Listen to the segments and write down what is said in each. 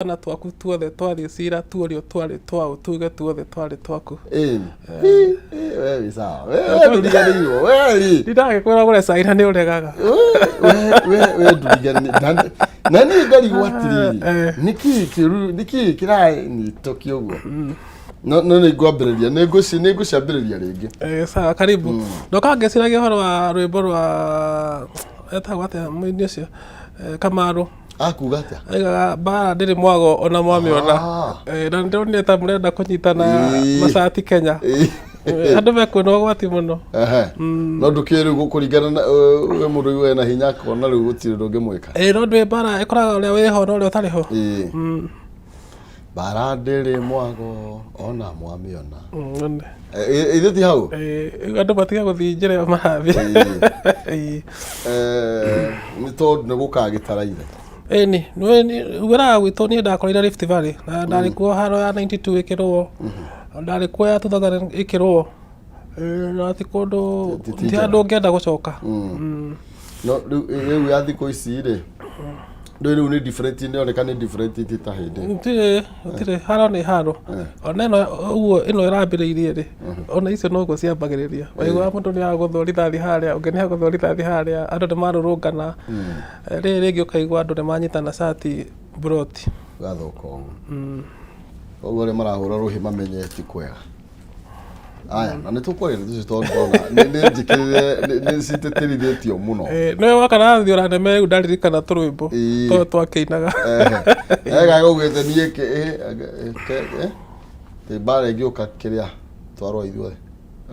Twana twaku tuothe twathiĩ cira tuorio twarĩ twaũ tuge tuothe twarĩ twaku. Ĩni. We wĩ sawa. We ndũriganĩirwo. We rĩ. Ndindagĩkwĩra ũgũre cai na nĩ ũregaga. We ndũriganĩirwo. Na niĩ ngarigwo atĩrĩrĩ. Nĩkĩĩ kĩũru nĩkĩĩ kĩranitũkia ũguo? No no nĩ ngwambĩrĩria nĩ ngũciambĩrĩria rĩngĩ. Sawa karibu. Ndoka ngĩciragia ũhoro wa rwĩmbo rwa etagwo atĩa mũini ũcio Kamaru. Akuga atĩa? Aigaga mbara ndĩrĩ mwago ona mwamĩona. Na nĩndĩronire ta mũrenda kũnyitana macati Kenya. Andũ mekuona ũgwati mũno. No ndũkĩũĩ rĩu kũringana na we mũndũ ũyũ ena hinya akona rĩu gũtirĩ ũndũ ũngĩmwĩka. Ĩĩ no ndũĩ mbara ĩkoraga ũrĩa wĩho na ũrĩa ũtarĩ ho. Mbara ndĩrĩ mwago ona mwamĩona. Ithuĩ ti hau? Rĩu andũ matige gũthiĩ njĩra ĩyo marathiĩ. Nĩ tondũ nĩ gũkagĩtaraire. Ĩni, wĩraga gwitũ niĩ ndakoreire Rift Valley na ndarĩ kuo haro ya 92 ĩkĩrũo, ndarĩ kuo ya 2000 ĩkĩrũo, na ti kũndũ, ti handũ ũngĩenda gũcoka. No rĩu ya thikũ ici rĩ, ndũĩ rĩu nĩ different nĩ ĩroneka nĩ different ti ta hĩndĩ. Gũtirĩ, gũtirĩ, haro nĩ haro. Ona ĩno ũguo ĩno ĩrambĩrĩirie rĩ, ona icio noguo ciambagĩrĩria. Waiguaga mũndũ nĩ agũthwo rithathi harĩa, ũngĩ nĩ agũthwo rithathi harĩa, andũ nĩ marũrũngana. Rĩrĩ rĩngĩ ũkaigua andũ nĩ manyitana cati mburoti. Gathũka ũguo. Koguo arĩa marahũra rũhĩ mamenye ti kwega. Aya, na nĩ tũkwaria ndeto icio tondũ ndona nĩ njĩkĩrĩre nĩ citĩtĩrithĩtio mũno. Nĩwe woka na thiũra neme rĩu ndaririkana tũrwĩmbo tũrĩa twakĩinaga. Ega gaugĩte niĩ ĩ mbara ĩngĩũka kĩrĩa twarwo ithuothe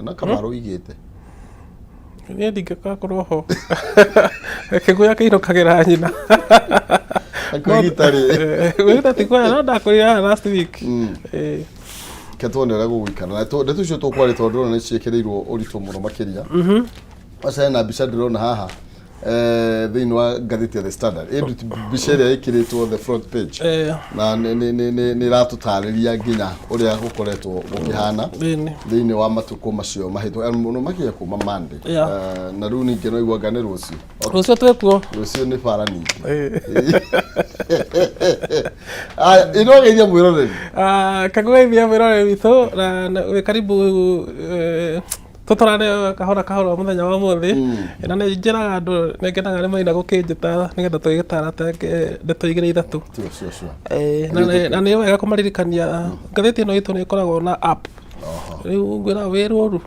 na Kamaru oigĩte. Niĩ ndingĩgakorwo ho. Kĩguya kĩinũkagĩra nyina. Kwĩgita rĩ. Kwĩgita ti kwega no ndakwĩrire haha last week. Reke tuone ũrĩa gũgũikara. Na ndeto icio tũkwaria tondũ ndĩrona nĩ ciĩkĩrĩirwo ũritũ mũno makĩria. Aca hena mbica ndĩrona haha thĩinĩ wa ngathĩti ya The Standard. Ĩ mbica ĩrĩa ĩkĩrĩtwo the front page. Na nĩ ĩratũtarĩria nginya ũrĩa gũkoretwo gũkĩhana thĩinĩ wa matukũ macio mahĩtũku mũno makĩria kuma Monday. Na rĩu ningĩ no igua anga nĩ rũciũ. Rũciũ twĩkuo. Rũciũ nĩ bara ningĩ. Aya, ĩno geithia mwĩroreri. Kagũgeithia mwĩroreri witũ na wĩ karibu tũtwarane kahora kahora mũthenya wa ũmũthĩ. Na nĩ njĩraga andũ nĩ ngenaga nĩ maina gũkĩnjĩta nĩgetha tũgĩgĩtara ndeto igĩrĩ ithatũ. Na nĩ wega kũmaririkania ngathĩti ĩno itũ nĩ ĩkoragwo na app. Rĩu ngwĩra wĩ rũru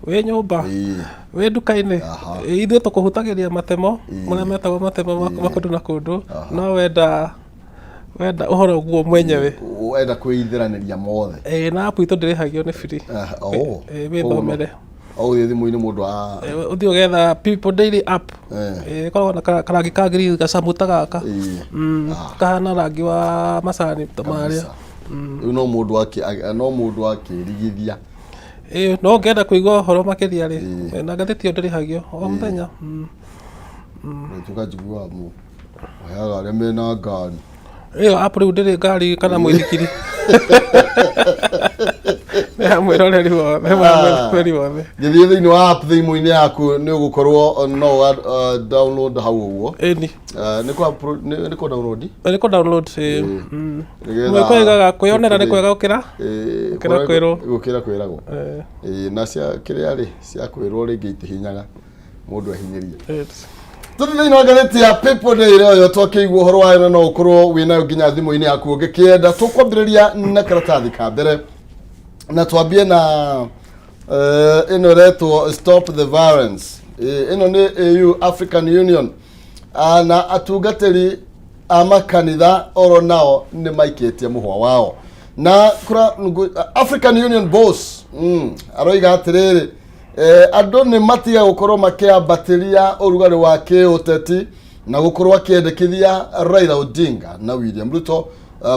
wĩ nyũmba wĩ nduka-inĩ ithuĩ tũkũhutagĩria matemo marĩa metagwo matemo ma kũndũ na kũndũ no wenda wenda ũhoro guo mwenyewe Wenda kwĩithĩranĩria mothe. Ĩĩ, na app itũ ndĩrĩhagio nĩ free. Oh. Ĩĩ, wĩthomere. O ũthiĩ thimũ-inĩ mũndũ a Ĩĩ, ũthiĩ ũgetha People Daily app. Ĩĩ, ĩkoragwo na karangi ka green gacamu ta gaka. Kahana rangi wa macani ta marĩa. Rĩu no mũndũ no mũndũ akĩrigithia. Ĩĩ, no ũngĩenda kũigua ũhoro makĩria rĩ, na ngathĩti ĩyo ndĩrĩhagio o mũthenya. Tũkajigua ũheaga arĩa mena ngari. Ĩyo app rĩu ndĩrĩ ngari kana mũithikiri. Nĩ ya mwĩroreri wothe, mwĩroreri wothe. Gĩthiĩ thĩinĩ wa app thimũ-inĩ yaku nĩ ũgũkorwo no download hau ũguo. Ĩni. Nĩ kũ download? Nĩ kũ download, ĩĩ. Mwĩkũigaga kwĩyonera nĩ kwega gũkĩra gũkĩra kwĩrwo. Gũkĩra kwĩragwo. Ĩĩ, na cia kĩrĩa rĩ, cia kwĩrwo rĩngĩ itihinyaga mũndũ ehinyĩrie. Tũthiĩ thĩinĩ wa ngathĩti ya People Daily ĩyo twakĩigua ũhoro wayo na no ũkorwo wĩ nayo nginya thimũ-inĩ yaku ũngĩkĩenda. Tũkwambĩrĩria na karatathi ka mbere na twambie na ĩno ĩretwo Stop the Violence. Ĩno nĩ AU African Union na atungatĩri a makanitha oro nao nĩ maikĩtie mũhwa wao na kura African Union boss aroiga atĩrĩrĩ andũ nĩ matiga gũkorwo makĩambatĩria ũrugarĩ wa kĩũteti na gũkorwo akĩendekithia Raila Odinga na William Ruto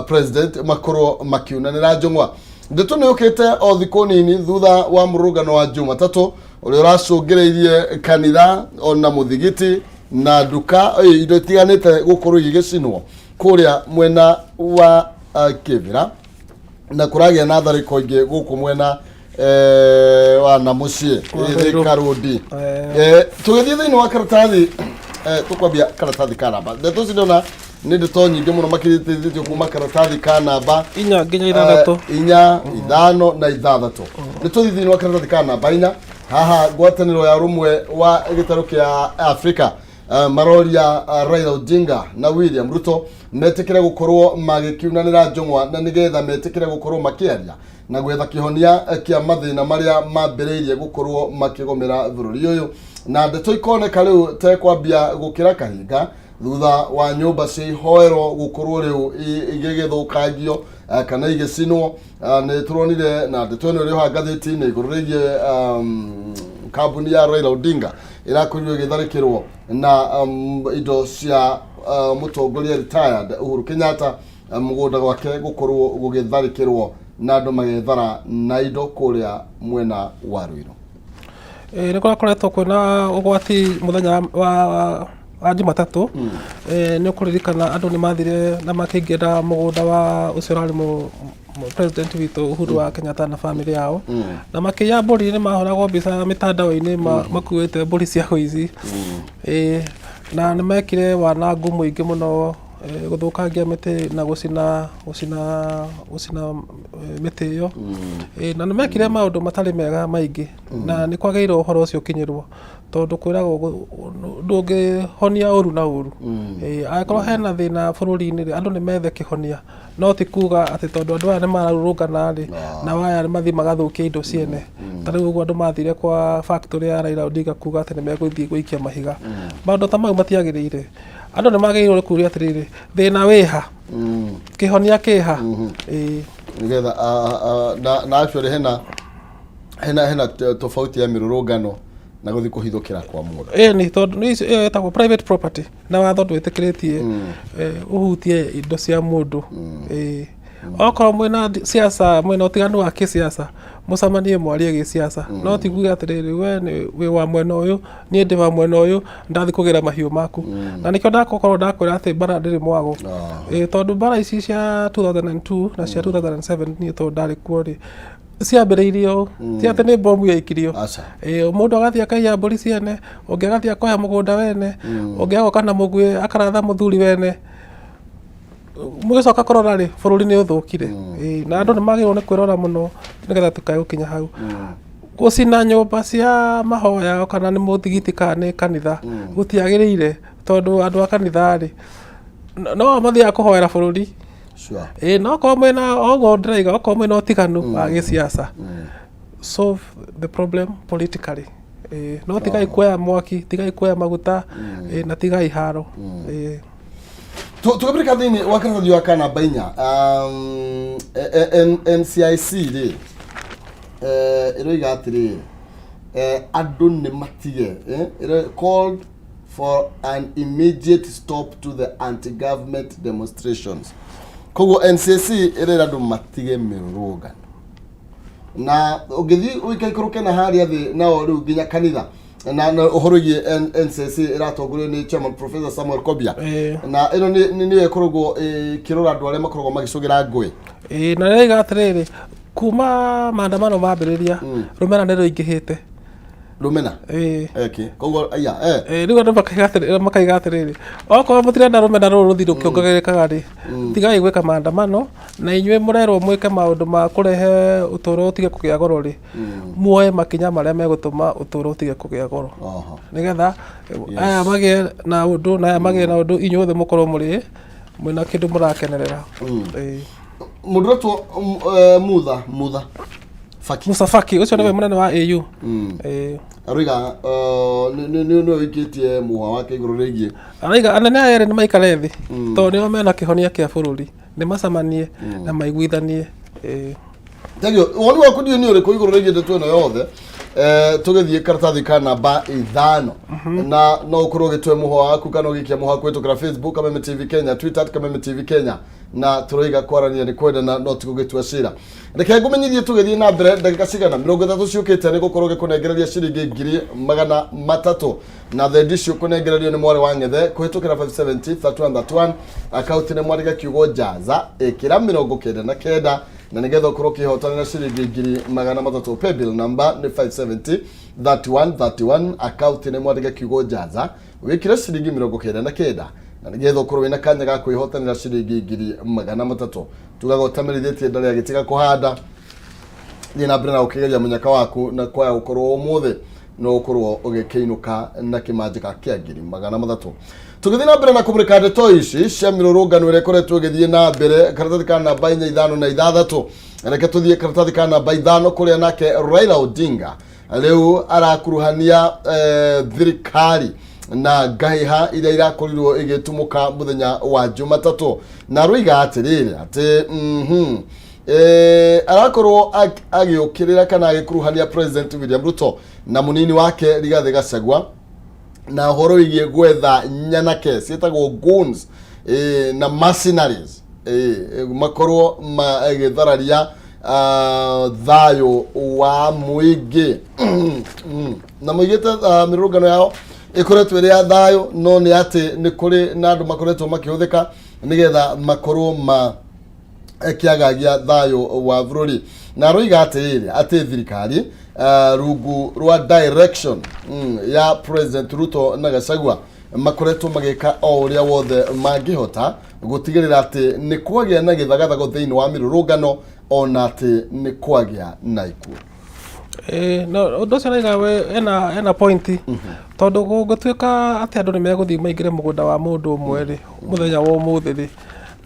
president makorwo makiunanĩra njũng'wa. Ndeto nĩ yũkĩte o thikũ nini thutha wa mũrũrũngano wa Jumatatũ ũrĩa ũracũngĩrĩirie kanitha ona mũthigiti na nduka indo itiganĩte gũkorwo igĩgĩcinwo kũrĩa mwena wa Kĩbĩra na kũragĩa na tharĩko ingĩ gũkũ mwena wa Namuciĩ Thika Road. Tũgĩthiĩ thĩinĩ wa karatathi tũkwambia karatathi ka namba ndeto ici ndona. Nĩ ndeto nyingĩ mũno makĩria iteithĩtio kuma karatathi ka namba 4 nginya 6. 4, 5 na 6. Nĩ tũthiĩ thĩinĩ wa karatathi ka namba 4. Haha ngwatanĩro ya rũmwe wa gĩtarũ kĩa Afrika maroria Raila Odinga na William Ruto metĩkĩre gũkorwo magĩkiunanĩra njũng'wa na nĩgetha metĩkĩre gũkorwo makĩaria na gwetha kĩhonia kĩa mathĩna marĩa mambĩrĩirie gũkorwo makĩgũmĩra bũrũri ũyũ. Na ndeto ikoneka rĩu tekwambia gũkĩra kahinga thutha wa nyũmba cia ihoero gũkorwo rĩu igĩgĩthũkangio kana igĩcinwo. Nĩ tũronire na ndeto ĩno ĩrĩ haha ngathĩti-inĩ igũrũ rĩgiĩ kambuni ya Raila Odinga ĩrakorirwo ĩgĩtharĩkĩrwo na indo cia mũtongoria retired Uhuru Kenyatta, mũgũnda gwake gũkorwo gũgĩtharĩkĩrwo na andũ magethara na indo kũrĩa mwena wa Ruiru. Nĩ kũrakoretwo kwĩna ũgwati mũthenya wa Jumatatũ. Nĩ ũkũririkana andũ nĩ mathire na makĩingĩra mũgũnda wa ũcio ũrarĩ president witũ Uhuru wa Kenyatta na bamĩrĩ yao na makĩiya mbũri. Nĩ mahũragwo mbica mĩtandao-inĩ makuĩte mbũri cia ũici. Na nĩ mekire wanangu mũingĩ mũno, gũthũkangia mĩtĩ na gũcina mĩtĩ ĩyo. Na nĩ mekire maũndũ matarĩ mega maingĩ na nĩ kwagĩrĩirwo ũhoro ũcio ũkinyĩrwo tondũ kwĩragwo ndũngĩhonia ũru na ũru. Angĩkorwo hena thĩna bũrũri-inĩ rĩ, andũ nĩ methe kĩhonia, no ti kuga atĩ tondũ andũ aya nĩ mararũrũngana rĩ, nao aya mathiĩ magathũkia indo ciene. Ta rĩu ũguo andũ mathire kwa factory ya Raila Odinga kuga atĩ nĩ megũthiĩ gũikia mahiga. Maũndũ ta mau matiagĩrĩire. Andũ nĩ magĩrĩirwo nĩ kũria atĩrĩrĩ, thĩna wĩha, kĩhonia kĩha? Ĩĩ. Nĩgetha na actually hena tofauti ya mĩrũrũngano na gũthiĩ kũhithũkĩra kwa mũndũ. Ĩĩ, nĩ tondũ nĩ ĩyo ĩtagwo private property na watho ndwĩtĩkĩrĩtie ũhutie indo cia mũndũ. Ĩĩ, okorwo mwĩna siasa, mwĩna ũtiganu wa kĩsiasa, mũcemanie mwarie gĩsiasa, no ti kuga atĩrĩrĩ, we nĩ wĩ wa mwena ũyũ, niĩ ndĩ wa mwena ũyũ, ndathiĩ kũgĩra mahiũ maku. Na nĩkĩo ndakorwo ndakwĩra atĩ mbara ndĩrĩ mwago. Ĩĩ, tondũ mbara ici cia 2002 na cia 2007, niĩ tondũ ndarĩ kuo rĩ, ciambĩrĩirie ũũ, ti atĩ nĩ bomu yaikirio. Aca. Ĩĩ, mũndũ agathiĩ akaiya mbũri ciene, ũngĩ agathiĩ akoya mũgũnda wene, ũngĩ agoka na mũguĩ akaratha mũthuri wene. Mũgĩcoka kũrora rĩ, bũrũri nĩ ũthũkire. Ĩĩ, na andũ nĩ magĩrĩirwo nĩ kwĩrora mũno nĩgetha tũkae gũkinya hau. Gũcina nyũmba cia mahoya kana nĩ mũthigiti kana nĩ kanitha gũtiagĩrĩire, tondũ andũ a kanitha rĩ, no mathiaga kũhoera bũrũri. Ĩĩ, no okorwo mwĩna oguo ndĩraiga, okorwo mwĩna ũtiganu wa gĩsiasa, solve the problem politically. Ĩĩ, no tigai kuoya mwaki, tigai kuoya maguta, ĩĩ, na tigai haro. Ĩĩ. Tũkĩbĩrĩka thĩinĩ wa karatathi wa kanamba 4, NCIC rĩ, ĩroiga atĩrĩrĩ, andũ nĩ matige, called for an immediate stop to the anti-government demonstrations. Koguo NCIC ĩrera andũ matige mĩrũrũngano na ũngĩthiĩ ũikaikũrũke na harĩa thĩ nao rĩu nginya kanitha na ũhoro wĩgiĩ NCC ĩratongorio nĩ chairman Professor Samuel Kobia. Na ĩno nĩyo ĩkoragwo ĩkĩrora andũ arĩa makoragwo magĩcũgĩra ngũĩ. Ĩĩ, na rĩraiga atĩrĩrĩ, kuma maandamano mambĩrĩria, rũmena nĩ rũingĩhĩte. Rũmena? Ĩĩ. Okay. Koguo aya. Rĩu andũ makaiga atĩrĩrĩ, okorwo mũtirenda rũmena rũrũ rũthiĩ rũkĩongagĩrĩkaga rĩ, tigai gwĩka maandamano, na inyuĩ mũrerwo mwĩke maũndũ ma kũrehe ũtũũro ũtige kũgĩa goro rĩ, muoe makinya marĩa megũtũma ũtũũro ũtige kũgĩa goro, nĩgetha aya magĩe na ũndũ na aya magĩe na ũndũ, inyuothe mũkorwo mũrĩ mwĩna kĩndũ mũrakenerera. Ĩĩ. Mũndũ ũretwo Mutha Faki. Musa Faki ũcio nĩwe mũnene wa AU. Ĩĩ. Aroiga nĩwe wĩkĩtie mũhwa wake igũrũ rĩgiĩ Araiga anene aya erĩ nĩ maikare thĩ tondũ nĩo mena kĩhonia kĩa bũrũri, nĩ macemanie na maiguithanie. Ĩĩ. Thengiũ. Woni waku ndiũ nĩ ũrĩkũ igũrũ rĩgiĩ ndeto ĩno yothe? Tũgĩthiĩ karatathi ka namba 5, na no ũkorwo ũgĩtwe mũhwa waku kana ũgĩikia mũhwa kũhĩtũkĩra Facebook Kameme TV Kenya, Twitter @KamemeTV Kenya, na tũroiga kwarania nĩ kwendana no ti gũgĩtua cira. Reke ngũmenyithie tũgĩthiĩ na mbere ndagĩka cigana 30 ciũkĩte nĩ gũkorwo gĩkũnengereria ciringi 300,000, na thendi icio kũnengererio nĩ mwarĩ wa ng'ethe kũhĩtũkĩra 570 3131 akaunti nĩ mwandĩka kiugo jaza, ĩkĩra 99, na nĩgetha ũkorwo ũkĩhotanĩra ciringi 300,000. Paybill number nĩ 570 3131, akaunti nĩ mwandĩka kiugo jaza, wĩkĩre ciringi 99. Na nĩgetha ũkorwo wĩna kanya ga kwĩhotanĩra ciringi 300,000. Tugaga ũtamerithĩtie ndarĩ agĩtiga kũhanda. Thiĩ na mbere na ũkĩgeria mũnyaka waku, na kwaya gũkorwo ũmũthĩ no ũkorwo ũgĩkĩinũka na kĩmanjĩka kĩa 300,000. Tũgĩthiĩ na mbere na kũmũrĩka ndeto ici cia mĩrũrũngano ĩrĩa ĩkoretwo ĩgĩthiĩ na mbere, karatathi ka namba 4, 5 na 6. Reke tũthiĩ karatathi ka namba 5, kũrĩa nake Raila Odinga rĩu arakuruhania thirikari na ngahĩha iria irakorirwo igĩtumũka mũthenya wa Jumatatũ, na roiga atĩrĩrĩ atĩ arakorwo agĩũkĩrĩra kana agĩkuruhania President William Ruto na mũnini wake Rigathĩ Gachagua na ũhoro wĩgiĩ gwetha nyanake ciĩtagwo goons na mercenaries makorwo magĩthararia thayũ wa mũingĩ. Na moigĩte mĩrũrũngano yao ĩkoretwo ĩrĩ ya thayũ, no nĩ atĩ nĩ kũrĩ na andũ makoretwo makĩhũthĩka nĩgetha makorwo ma kĩagagia thayũ wa bũrũri. Na aroiga atĩrĩrĩ atĩ thirikari rungu rwa direction ya President Ruto na Gachagua makoretwo magĩka o ũrĩa wothe mangĩhota gũtigĩrĩra atĩ nĩ kwagĩa na gĩthagathago thĩinĩ wa mĩrũrũngano, ona atĩ nĩ kwagĩa na ikuũ. Ĩĩ, no ũndũ ũcio araiga we ena point, tondũ gũngĩtuĩka atĩ andũ nĩ megũthiĩ maingĩre mũgũnda wa mũndũ ũmwe rĩ, mũthenya wa ũmũthĩ rĩ,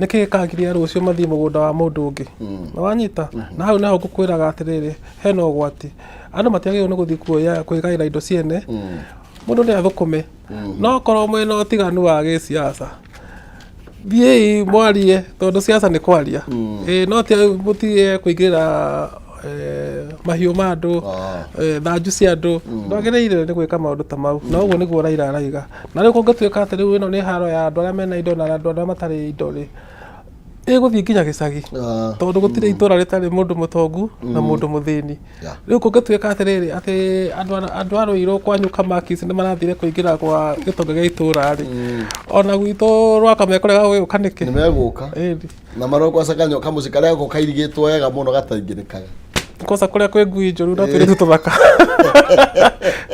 nĩkĩ gĩkagiria rũciũ mathiĩ mũgũnda wa mũndũ ũngĩ? Na wanyita na hau nĩho ngũkwĩraga atĩrĩrĩ, hena ũgwati. Andũ matiagĩrĩirwo nĩ gũthiĩ kuoya kwĩgaĩra indo ciene. Mũndũ nĩ athũkũme, no korwo mwĩna ũtiganu wa gĩsiasa, thiĩi mwarie, tondũ siasa nĩ kwaria. Ĩĩ, no ti mũtige kũingĩrĩra mahiũ ma andũ, thanju cia andũ. Ndwagĩrĩire nĩ gwĩka maũndũ ta mau. Na ũguo nĩguo Raila araiga. Na rĩu kũngĩtuĩka atĩ rĩu ĩno nĩ haro ya andũ arĩa mena indo na andũ arĩa matarĩ indo rĩ, ĩgũthiĩ nginya gĩcagi, tondũ gũtirĩ itũra rĩtarĩ mũndũ mũtongu na mũndũ mũthĩni. Rĩu kũngĩtuĩka atĩrĩrĩ, atĩ andũ a Rũirũ kwanyu Kamakis nĩ marathire kũingĩra gwa gĩtonga gĩa itũra rĩ, ona gwitũ Rwaka mekũrega gũgĩũka nĩkĩ? Nĩ megũka. Ĩni. Na marokwaca kanyo kamũciĩ karĩa gako kairigĩtwo wega mũno gataingĩrĩkaga. Kosa kũrĩa kwĩ ngui njũru na tũirĩtu tũthaka.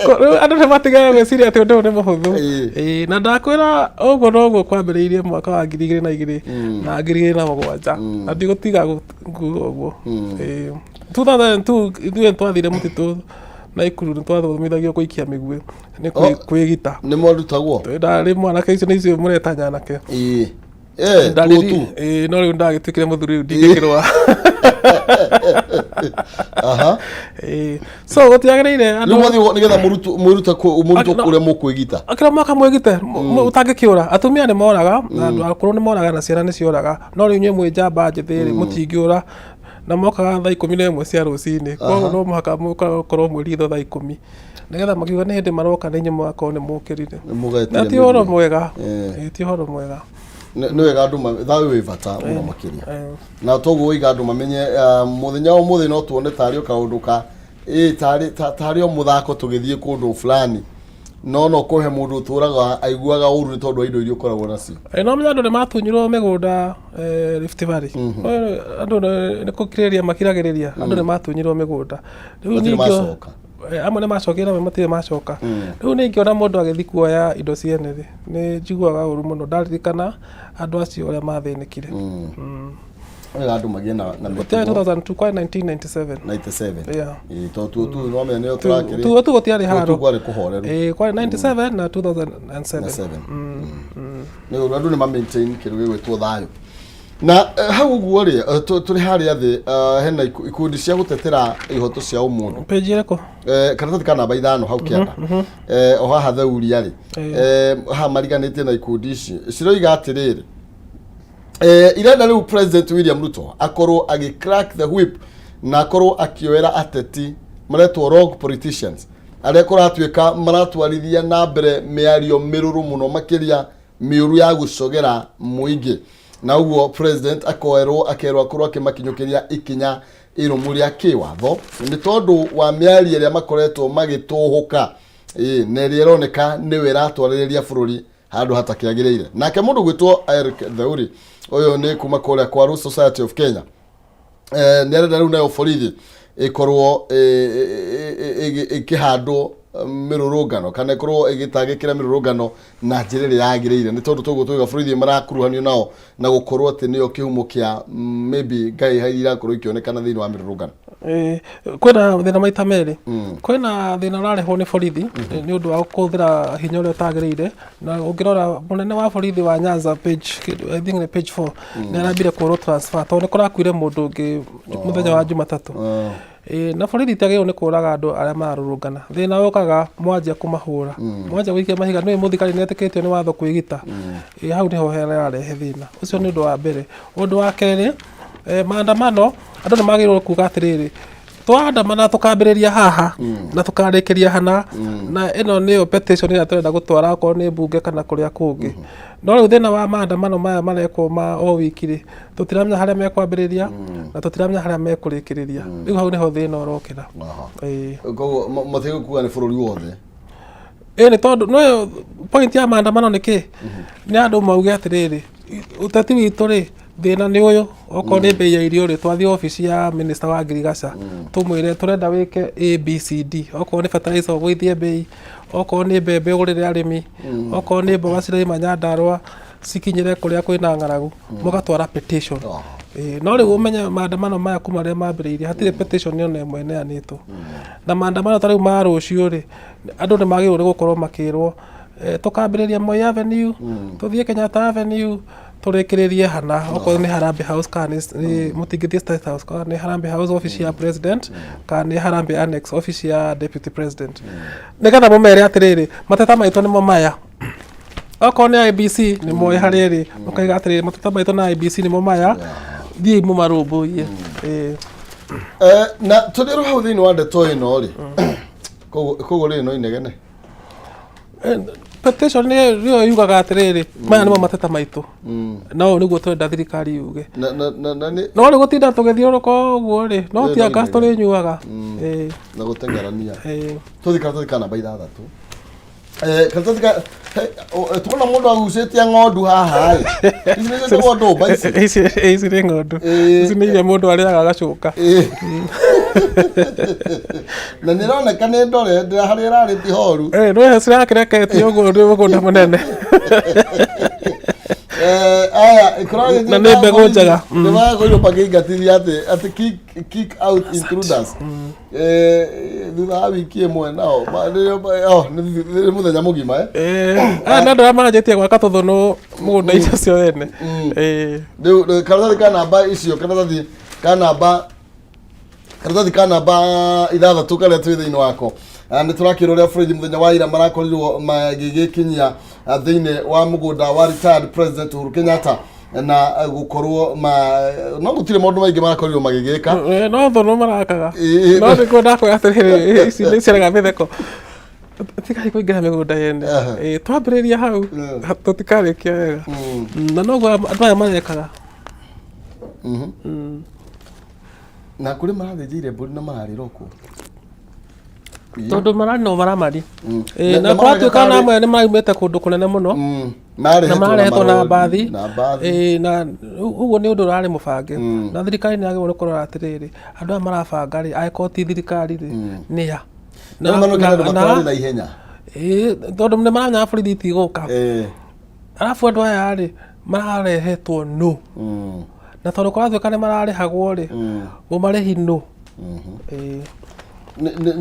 Rĩu andũ nĩ matigage gwĩciria atĩ ũndũ ũyũ nĩ mũhũthũ. Ĩĩ, na ndakwĩra ũguo noguo kwambĩrĩirie mwaka wa 2002 na 2007, na ndigũtiga kuga ũguo. Ĩĩ. 2002 ithuĩ nĩ twathire mũtitũ Naikuru, nĩ twathomithagio gũikia mĩguĩ nĩ kwĩgita. Nĩ mwarutagwo? Ndarĩ mwanake, icio nĩ icio mũreta nyanake. Ĩĩ. Eh, Ndarĩ- tuo tu. Ĩĩ, no rĩu ndagĩtuĩkire mũthuri, rĩu ndingĩkĩrũa. Ĩĩ. So gũtiagĩrĩire Rĩu andũ mwathiĩ nĩgetha mũrutwo mwĩrute mũrutwo No. ũrĩa mũkwĩgita. Kĩrĩa mwaka mwĩgite ũtangĩkĩũra. Atumia nĩ moraga na andũ akũrũ nĩ moraga na ciana nĩ cioraga, no rĩu inyuĩ mwĩ njamba njĩthĩ rĩ, mũtingĩũra. Na mokaga thaa 11 cia rũcinĩ, koguo no mũhaka mũkorwo mwĩ ritho thaa 10, nĩgetha makiuga nĩ hĩndĩ maroka nĩ inyuĩ mũgakorwo nĩ mũkĩrire. Mũgetire Na ti ũhoro mĩguĩ. mwega. Ĩĩ, ti ũhoro mwega. Nĩ wega andũ thayũ wĩ bata mũno makĩria. Na toguo waiga andũ mamenye mũthenya wa ũmũthĩ no tuone tarĩ o kaũndũ ka ĩ tarĩ o mũthako tũgĩthiĩ kũndũ fulani, no kũhe mũndũ ũtũraga aiguaga ũru nĩ tondũ wa indo iria ũkoragwo nacio. No menya andũ nĩ matunyirwo mĩgũnda Rift Valley. Andũ nĩ gũkirĩrĩria makiragĩrĩria, andũ nĩ matunyirwo mĩgũnda. Rĩu Matirĩ ningĩ- macoka. Amwe nĩ macokire na amwe matirĩ macoka. Rĩu ningĩona mũndũ agĩthiĩ kuoya indo ciene rĩ, nĩ njiguaga ũru mũno ndaririkana andũ acio ũrĩa mathĩnĩkire. Wega andũ magĩe na Gũtiarĩ mĩtugo. 2002, kwarĩ 1997. 97. Yeah. Ĩĩ, tondũ tuo tu no menya nĩyo tũrakĩrĩ. Tuo tu gũtiarĩ Tuo tu haro. kwarĩ kũhoreru. Ĩĩ, kwarĩ 97 na 2007. Na 7. Nĩ ũndũ andũ nĩ ma maintain kĩndũ gĩgwĩtwo thayũ. Na hau ũguo rĩ, tũrĩ harĩa thĩ, hena ikundi cia gũtetera ihoto cia ũmũndũ. Page ĩrĩkũ? Karatathi ka namba 5 hau kĩanda. O haha theuria rĩ, haha mariganĩtie na ikundi ici ciroiga atĩrĩrĩ, irenda rĩu President William Ruto akorwo agĩ crack the whip na akorwo akĩoera ateti maretwo rogue politicians, arĩa kũratuĩka maratwarithia na mbere mĩario mĩrũrũ mũno makĩria mĩũru ya gũcogera mũingĩ. Na ũguo president akoerwo akerwo akorwo akĩmakinyũkĩria ikinya irũmu rĩa kĩwatho nĩ tondũ wa mĩario ĩrĩa makoretwo magĩtũhũka. Ĩĩ, na ĩrĩa ĩroneka nĩwe ĩratwarĩrĩria bũrũri handũ hatakĩagĩrĩire. Nake mũndũ gwĩtwo Eric Theuri, ũyũ nĩ kuma kũrĩa kwa Law Society of Kenya, nĩ arenda rĩu nayo borithi ĩkorwo ĩkĩhandwo. Mĩrũrũngano kana ĩkorwo ĩgĩtangĩkĩra mĩrũrũngano na njĩra ĩrĩa yagĩrĩire, nĩ tondũ toguo tuiga borithi marakuruhanio nao na gũkorwo atĩ nĩo kĩhumo kĩa maybe ngai iria irakorwo ikĩonekana thĩinĩ wa mĩrũrũngano. Kwĩna thĩna maita merĩ. Kwĩna thĩna ũrarehwo nĩ borithi nĩ ũndũ wa kũhũthĩra hinya ũrĩa ũtagĩrĩire, na ũngĩrora mũnene wa borithi wa Nyanza, page, I think nĩ page 4, nĩ arambire kũhũrwo transfer tondũ nĩ kũrakuire mũndũ ũngĩ mũthenya wa Jumatatũ. Ĩĩ, na borithi itiagĩrĩirwo nĩ kũraga andũ arĩa mararũrũngana. Thĩna ũkaga mwanjia kũmahũra, mwanjia gũikia mahiga. Nĩũĩ mũthigari nĩ etĩkĩrĩtio nĩ watho kwĩgita. Ĩĩ, hau nĩho hararehe thĩna. Ũcio nĩ ũndũ wa mbere. Ũndũ wa kerĩ, maandamano, andũ nĩ magĩrĩirwo kuga atĩrĩrĩ, twaandamana tũkambĩrĩria haha na tũkarĩkĩria hana, na ĩno nĩyo petition ĩrĩa tũrenda gũtwara okorwo nĩ mbunge kana kũrĩa kũngĩ. No rĩu thĩna wa maandamano maya marekwo ma o wiki rĩ, tũtiramenya harĩa mekwambĩrĩria na tũtiramenya harĩa mekũrĩkĩrĩria. Rĩu hau nĩho thĩna ũrokĩra. Ĩĩ. Koguo matigũkuga nĩ bũrũri wothe? Ĩĩ, nĩ tondũ no point ya maandamano nĩ kĩ? Nĩ andũ mauge atĩrĩrĩ, ũteti witũ rĩ, thĩna nĩ ũyũ, okorwo nĩ mbei ya irio rĩ, twathiĩ obici ya minister wa ngirigaca, tũmwĩre tũrenda wĩke ABCD, okorwo nĩ fertilizer ũgũithie mbei, okorwo nĩ mbembe ũgũrĩre arĩmi, okorwo nĩ mboga ciraima Nyandarũa cikinyĩre kũrĩa kwĩna ng'aragu, mũgatwara petition. Ĩĩ, no rĩu ũmenye maandamano maya kuma rĩrĩa mambĩrĩirie hatirĩ petition ona ĩmwe ĩneanĩtwo. Na maandamano ta rĩu ma rũciũ rĩ, andũ nĩ magĩrĩirwo nĩ gũkorwo makĩrwo, tũkambĩrĩria Moi Avenue, tũthiĩ Kenyatta Avenue, tũrĩkĩrĩrie hana, okorwo nĩ Harambee House kana nĩ mũtingĩthiĩ State House, kana nĩ Harambee House office ya president, kana nĩ Harambee Annex office ya deputy president, nĩgetha mũmere atĩrĩrĩ, mateta maitũ nĩmo maya. Okorwo nĩ IEBC nĩ moĩ harĩa ĩrĩ, mũkaiga atĩrĩrĩ, mateta maitũ na IEBC nĩmo maya, thiĩi mũmarũmbũiye. Ĩĩ. Na tũrĩ hau thĩinĩ wa ndeto ĩno rĩ, koguo rĩrĩ no inegene. Petition nĩyo yugaga atĩrĩrĩ, maya nĩmo mateta maitũ, na ũũ nĩguo tũrenda thirikari yuge. Na nĩ No rĩu gũtinda tũgĩthiũrũrũka ũguo rĩ, no no tear gas inegene. tũrĩnyuaga. Ĩĩ. Na gũteng'erania. Ĩĩ. Tũthiĩ karatathi ka namba 6. Karatathi ka tuona mũndũ agucĩtie ng'ondu haha ĩ, ici nĩ ciĩtagwo ndũmba ici. Ici nĩ ng'ondu. Ici nĩ iria mũndũ arĩaga agacoka. Na nĩ ĩroneka nĩ ndore ndĩra harĩa ĩrarĩ ti horu. No cirakĩreketio ũguo nĩ mũgũnda mũnene. Aya kũragĩthiĩ Na nĩ mbegũ njega. Nĩ marakorirwo makĩingatithia atĩ kick out intruders. Thutha wa wiki ĩmwe nao oh, nĩ mũthenya mũgima. Aya nĩ andũ arĩa maranjĩtie gwaka tũthũnũ mũgũnda-inĩ ũcio wene. Rĩu karatathi ka namba icio, karatathi ka namba 6 karĩa twĩ thĩinĩ wako, nĩ tũrakĩrwo ũrĩa borithi mũthenya wa ira marakorirwo magĩgĩkinyia thĩinĩ wa mũgũnda wa retired president Uhuru Kenyatta na gũkorwo ma no gũtirĩ maũndũ maingĩ marakorirwo magĩgĩka. No thũnũ marakaga. No nĩ kwenda kwĩra atĩrĩrĩ, ici nĩ ciaraga mĩtheko, tigai kũingĩra mĩgũnda yene. Twambĩrĩria hau tũtikarĩkia wega. Na noguo andũ aya marekaga. Na kũrĩ marathĩnjĩire mbũri na mararĩra okuo. Tondũ mararĩ no maramari. Na na kũratuĩka maroneka na amwe nĩ maraumĩte kũndũ kũnene mũno na marehetwo marehetwo na marori, mbathi. Na mbathi. Ĩĩ, na ũguo nĩ ũndũ ũrarĩ mũbange, na thirikari nĩ yagĩrĩirwo nĩ kũrora atĩrĩrĩ, andũ aya marabanga rĩ, angĩkorwo ti thirikari rĩ, nĩ a? Na maroneka andũ matararĩ na ihenya. Ĩĩ, tondũ nĩ maramenya borithi itigũka. Arabu andũ aya rĩ, mararehetwo nũ? Na tondũ kũratuĩka nĩ mararĩhagwo rĩ, mũmarĩhi nũ? Ĩĩ.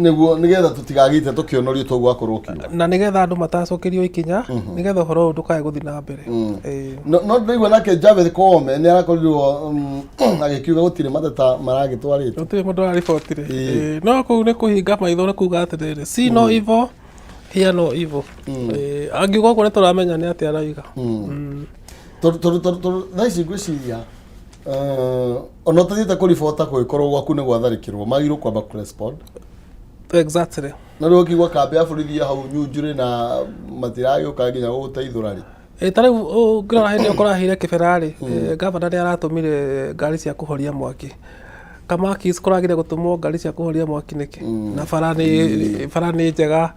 Nĩguo nĩgetha tũtigagite tũkĩonorio toguo akorwo ũkiuga. Na nĩgetha andũ matacokerio ikinya, nĩgetha ũhoro ũyũ ndũkae gũthiĩ na mbere. Ĩĩ. No ndĩraigua nake Javeth Koome nĩ arakorirwo agĩkiuga gũtirĩ mateta maragĩtwarĩte. Gũtirĩ mũndũ ũraribotire. Ĩĩ, no kũu nĩ kũhinga maitho, nĩ kuga atĩrĩrĩ, see no evil, hear no evil. Ĩĩ, angiuga ũguo nĩ tũramenya nĩ atĩa arauga. Tondũ thaa ici ngwĩciria ona ũtathiĩte kũribota kũngĩkorwo gwaku nĩ gwatharĩkĩrwo, magĩrĩirwo kwamba kũrespond. Na rĩu ũkĩigua kambĩ ya borithi hau Nyunjurĩ na matiragĩũka nginya gũgũteithũra rĩ. Ĩĩ, ta rĩu ũngĩrora hĩndĩ ĩyo kũrahĩire Kĩbera rĩ, ngavana nĩ aratũmire ngari cia kũhoria mwaki. Kamakis kũragire gũtũmwo ngari cia kũhoria mwaki nĩkĩ? Na bara nĩ njega,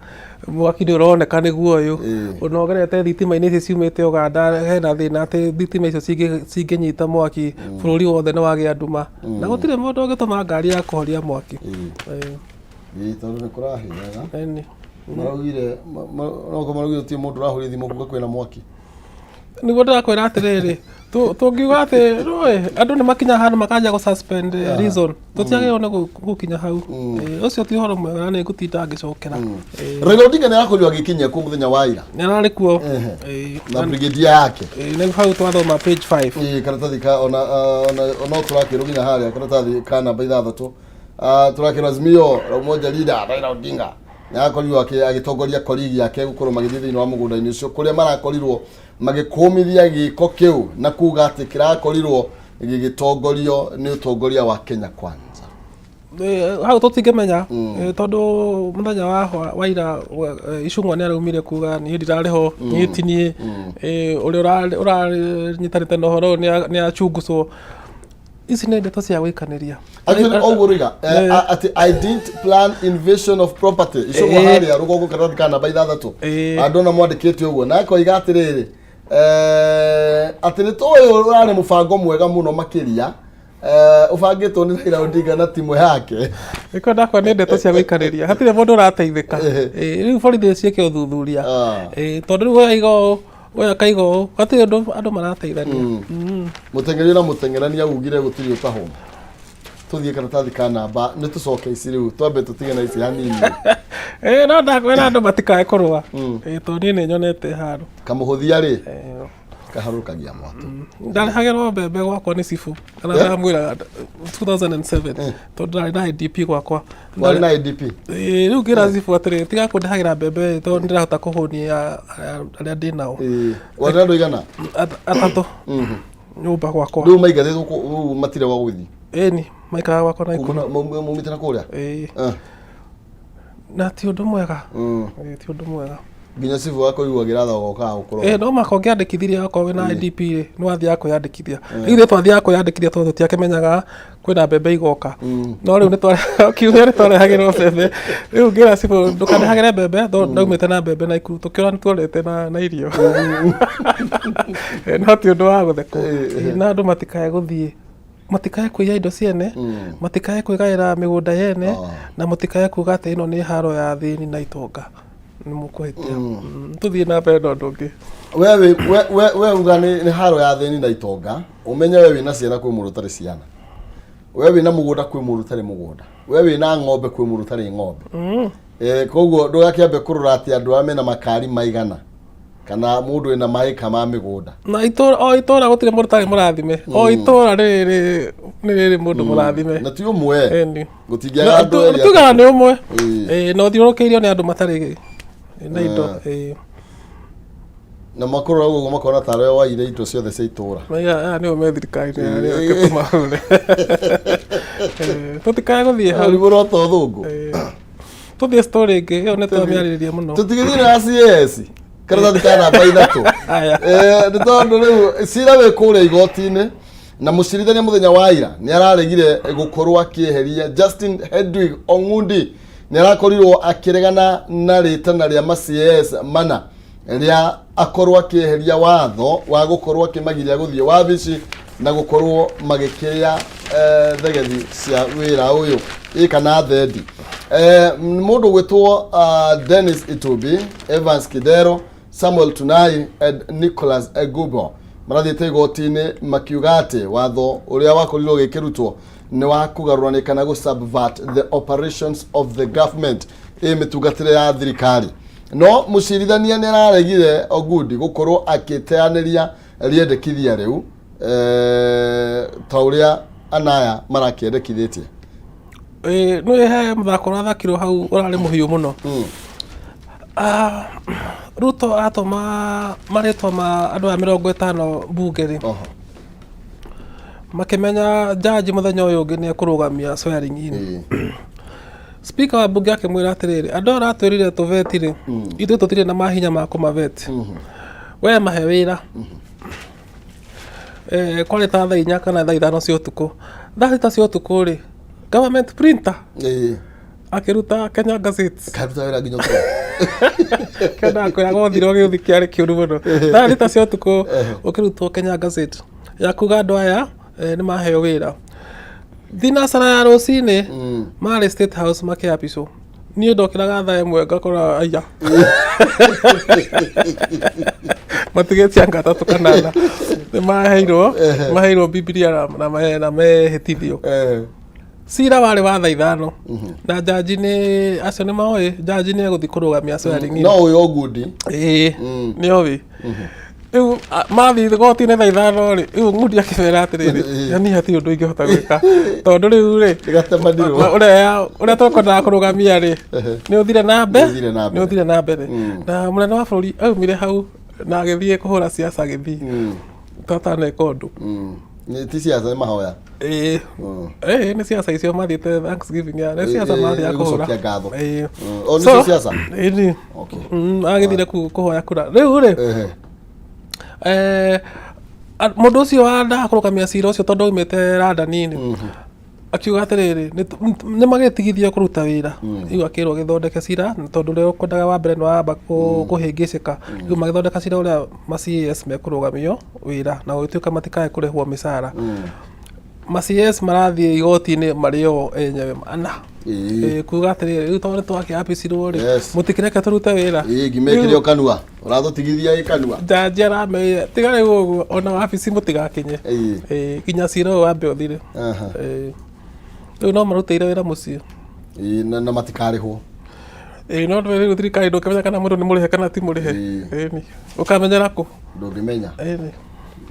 mwaki nĩ ũroneka nĩguo ũyũ. Ũnogerete thitima-inĩ ici ciumĩte Uganda, hena thĩna atĩ thitima icio cingĩnyita mwaki bũrũri wothe nĩ wagĩa nduma. Na gũtirĩ mũndũ ũngĩtũma ngari ya kũhoria mwaki. Ĩĩ, tondũ nĩ kũrahĩaga. Ĩni. Maraugire no maraugire ti mũndũ ũrahũrire thimũ kuga kwĩna mwaki. Nĩguo ndĩrakwĩra atĩrĩrĩ, tũngiuga atĩ rũĩ andũ nĩ makinya handũ makanjia gũ suspend reason, tũtiagĩrĩirwo nĩ gũkinya hau. Ũcio ti ũhoro mwega na nĩ ngũtinda ngĩcokera. Raila Odinga nĩ arakorirwo agĩkinyia kuo mũthenya wa ira. Nĩ ararĩ kuo. Na brigadier yake. Nĩ hau twathoma page 5. Karatathi ka ona ona no tũrakĩrwo nginya harĩa karatathi ka namba ithathatũ. Ah, tũrakĩrwo Azimio la Umoja leader Raila Odinga nĩ arakorirwo agĩtongoria colleague yake gũkorwo magĩthiĩ thĩinĩ wa mũgũnda-inĩ ũcio kũrĩa marakorirwo magĩkũmithia gĩko kĩu na kuga atĩ kĩrakorirwo gĩgĩtongorio nĩ ũtongoria wa Kenya Kwanza. Hau tũtingĩmenya, tondũ mũthenya wa ira Icũng'wa nĩ araumire kuga niĩ ndirarĩ ho, niĩ ti niĩ, ũrĩa ũranyitanĩte na ũhoro ũyũ nĩ achunguzwo. Ici nĩ ndeto cia gũikanĩria. Actually, ũguo rũiga atĩ I didn't plan invasion of property. Icũng'wa harĩa rũgongo karatathi ka namba ithathatũ. Andũ ona mwandĩkĩte ũguo na akoiga atĩrĩrĩ, atĩ nĩ tũĩ ũrarĩ mũbango mwega mũno makĩria, ũbangĩtwo nĩ Raila Odinga na timu yake. Nĩkĩo ndakwa nĩ ndeto cia gũikarĩria, hatirĩ mũndũ ũrateithĩka. Rĩu borithi ciĩke ũthuthuria. Tondũ rĩu ũyũ aiga ũũ, ũyũ akaiga ũũ, hatirĩ ũndũ andũ marateithania. Mũteng'eri na mũteng'erania ugire gũtirĩ ũtahwo. Tũthiĩ karatathi ka namba nĩ tũcoke ici rĩu twambe tũtige na ici hanini. No ndakwĩra andũ matikae kũrũa. Tondũ niĩ nĩ nyonete haro. Kamũhũthia rĩ kaharũkagia mwatũ. Ndarehagĩrwo mbembe gwakwa nĩ cibũ kana ndamwĩraga 2007 tondũ ndarĩ na IDP gwakwa. Warĩ na IDP? Rĩu ngĩra cibũ atĩrĩ, tiga kũndehagĩra mbembe tondũ ndĩrahota kũhũnia arĩa ndĩ nao. Warĩ na andũ aigana? Atatũ nyũmba gwakwa. Rĩu maingatĩtwo rĩu matirĩ gwa gũthiĩ? Ĩni, maikaraga gwakwa na ikũmi. Maumĩte na kũrĩa? Ĩĩ. Na ti ũndũ mwega. Ti ũndũ mwega. Nginya cibũ wakwa aiguagĩra tha ũgokaga gũkũrora. No maka ũngĩandĩkithirie okorwo wĩna IDP rĩ, nĩ wathiaga kwĩyandĩkithia. Rĩu ithuĩ twathiaga kwĩyandĩkithia tondũ tũtiakĩmenyaga kwĩna mbembe igoka. No rĩu kiumia nĩ twarehagĩrwo mbembe. Rĩu ngĩra cibũ ndũkandehagĩre mbembe tondũ ndaumĩte na mbembe na ikuru tũkĩona nĩ tuorĩte na irio. No ti ũndũ wa gũthekwo. Na andũ matikae gũthiĩ, matikae kũiya indo ciene, matikae kwĩgaĩra mĩgũnda yene, na mũtikae kuga atĩ ĩno nĩ haro ya athĩni na itonga. Nĩ mũkũhĩtia. Tũthiĩ na mbere na ũndũ ũngĩ. We uga nĩ haro ya athĩni na itonga, ũmenye we wĩna ciana kwĩ mũndũ ũtarĩ ciana. We wĩna mũgũnda kwĩ mũndũ ũtarĩ mũgũnda. We wĩna ng'ombe kwĩ mũndũ ũtarĩ ng'ombe. Koguo ndũgakĩambe kũrora atĩ andũ arĩa mena makari maigana kana mũndũ wĩna maĩka ma mĩgũnda. Na itũra, o itũra gũtirĩ mũndũ ũtarĩ mũrathime. O itũra rĩrĩ nĩ rĩrĩ mũndũ mũrathime. Na ti ũmwe. Ĩni. Gũtingĩaga andũ erĩ. Tugaga nĩ ũmwe. Na ũthiũrũrũkĩirio nĩ andũ matarĩ na indo. Na makũrora ũguo makona tarĩ we waire indo ciothe cia itũra. Maiga aya nĩo me thirikari-inĩ arĩa tũmahũre. Tũtikae gũthiĩ hau. Ũrimũ no ta ũthũngũ. Tũthiĩ story ĩngĩ, ĩyo nĩ twamĩarĩrĩria mũno. Tũtigĩthiĩ na CS. Karatathi ka namba ithatũ. Nĩ tondũ rĩu cira wĩ kũrĩa igoti-inĩ na mũcirithania mũthenya wa ira nĩ araregire gũkorwo akĩeheria Justin Hedwig Ong'undi. Nĩ arakorirwo akĩregana na rĩtana rĩa ma CS mana rĩa akorwo akĩeheria watho wa gũkorwo akĩmagiria gũthiĩ wabici na gũkorwo magĩkĩrĩa thegethi cia wĩra ũyũ ĩ kana thendi. Mũndũ gwĩtwo Dennis Itubi, Evans Kidero, Samuel Tunai and Nicholas Egubo marathiĩte igoti-inĩ makiuga atĩ watho ũrĩa wakorirwo ũgĩkĩrutwo nĩ wa kũgarũrania kana gũ subvert the operations of the government, ĩ mĩtungatĩre ya thirikari. No mũcirithania nĩ araregire Ogudi gũkorwo akĩteanĩria rĩendekithia rĩu ta ũrĩa anaya marakĩendekithĩtie. Nĩ he mũthako ũrathakirwo hau ũrarĩ mũhiũ mũno. Ruto atũma marĩtwa ma andũ aya 50 mbunge rĩ, makĩmenya jaji mũthenya ũyũ ũngĩ nĩ ekũrũgamia swearing in. Speaker wa mbunge akĩmwĩra atĩrĩrĩ, andũ aya ũratwĩrire tũveti rĩ, ithuĩ tũtirĩ na mahinya ma kũmaveti, we mahe wĩra. Kwarĩ ta thaa 4 kana thaa 5 cia ũtukũ, thaa 6 cia ũtukũ rĩ, government printer akĩruta Kenya Gazette. Karuta wĩra nginya ũtukũ. Kenda kwĩra gothirwo gĩũthi kĩarĩ kĩũru mũno. Thaa 6 cia ũtukũ ũkĩrutwo Kenya Gazette ya kuga andũ aya nĩ maheo wĩra. Thinacara ya rũcinĩ marĩ State House makĩapicwo. Niĩ ndokĩraga thaa 1 ngakora aya matigĩtie anga atatũ kana ana. Nĩ maheirwo maheirwo Bibilia na mehĩtithio. Cira warĩ wa thaa 5 na njanji nĩ acio nĩ moĩ njanji nĩ egũthiĩ kũrũgamia swearing in. No ũyũ ngundi. Ĩĩ, nĩ oĩ. Rĩu mathiĩ igoti-inĩ thaa 5 rĩ, rĩu ngundi akĩmera atĩrĩrĩ, yani hatirĩ ũndũ ingĩhota gwĩka tondũ rĩu rĩ, Ĩgatemanirwo. Ũrĩa ũrĩa tũkwendaga kũrũgamia rĩ, nĩ ũthire na mbe Nĩ ũthire na mbere. Nĩ ũthire na mbere. Na mũnene wa bũrũri aumire hau na agĩthiĩ kũhũra ciaca gĩthiĩ tataneka ũndũ. Nĩ ti ciaca, nĩ mahoya. Ĩĩ. Ĩĩ, nĩ ciaca icio mathiĩte Thanksgiving ya nĩ ciaca mathiĩ Nĩ kũhũra. Gũcokia ngatho. Ĩĩ. O nĩcio ciaca? Ĩĩ. Okay. Agĩthire kũhoya kura rĩu rĩ, mũndũ ũcio wandaga kũrũgamia cira ũcio tondũ aumĩte London-inĩ akiuga atĩrĩrĩ, nĩ magĩtigithio kũruta wĩra. Rĩu akĩrwo gĩthondeke cira tondũ ũrĩa ũkwendaga wa mbere nĩ wamba kũhĩngĩcĩka. Rĩu magĩthondeka cira ũrĩa ma CAS mekũrũgamio wĩra na gũgĩtuĩka matikae kũrĩhwo mĩcara. Ma CS marathiĩ igoti-inĩ marĩ o enyewe ana. Kuga atĩrĩrĩ, rĩu tondũ nĩ twakĩapicirwo rĩ, mũtikĩreke tũrute wĩra. Ĩĩ, ngimekĩre o kanua ũratũtigithia ĩ kanua. Njanji arameire tiga rĩu ũguo, ona wabici mũtigakinye. Ĩĩ, nginya cira ũyũ wambe ũthire. Ĩĩ. Rĩu no marutĩire wĩra mũciĩ. Ĩĩ, na matikarĩhwo. Ĩĩ, no rĩu thirikari ndũngĩmenya kana mũndũ nĩ mũrĩhe kana ti mũrĩhe. Ĩĩ, ũkamenyera kũ? Ndũngĩmenya. Ĩĩ.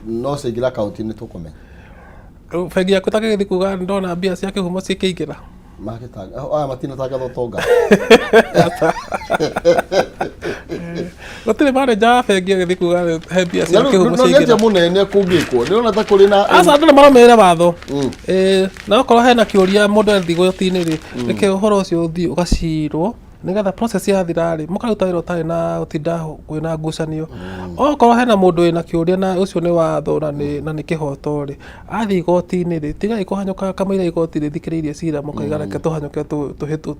No ciaingĩra akaunti-inĩ tũkũmenya. Bengi yaku takĩgĩthiĩ kuga ndona mbia cia kĩhumo cikĩingĩra. Magĩtanga aya matinatangatha ũtonga. Gũtirĩ manager wa bengi agĩthiĩ kuga he mbia cia Na rĩu kĩhumo no nĩ atĩa ciaingĩra. mũnene kũngĩkwo nĩ ũrona ta kũrĩ na Aca, andũ nĩ marũmĩrĩre watho. Ĩĩ, na okorwo hena kĩũria mũndũ athiĩ igoti-inĩ rĩ, reke ũhoro ũcio ũthiĩ ũgacirwo nĩgetha process yathira rĩ, mũkaruta wĩra ũtarĩ na gũtinda kwĩna ngucanio. Okorwo hena mũndũ wĩna kĩũria na ũcio nĩ watho na nĩ kĩhoto rĩ, athiĩ igoti-inĩ rĩ, tigai kũhanyũka kamũira igoti rĩthikĩrĩirie cira mũkaiga reke tũhanyũke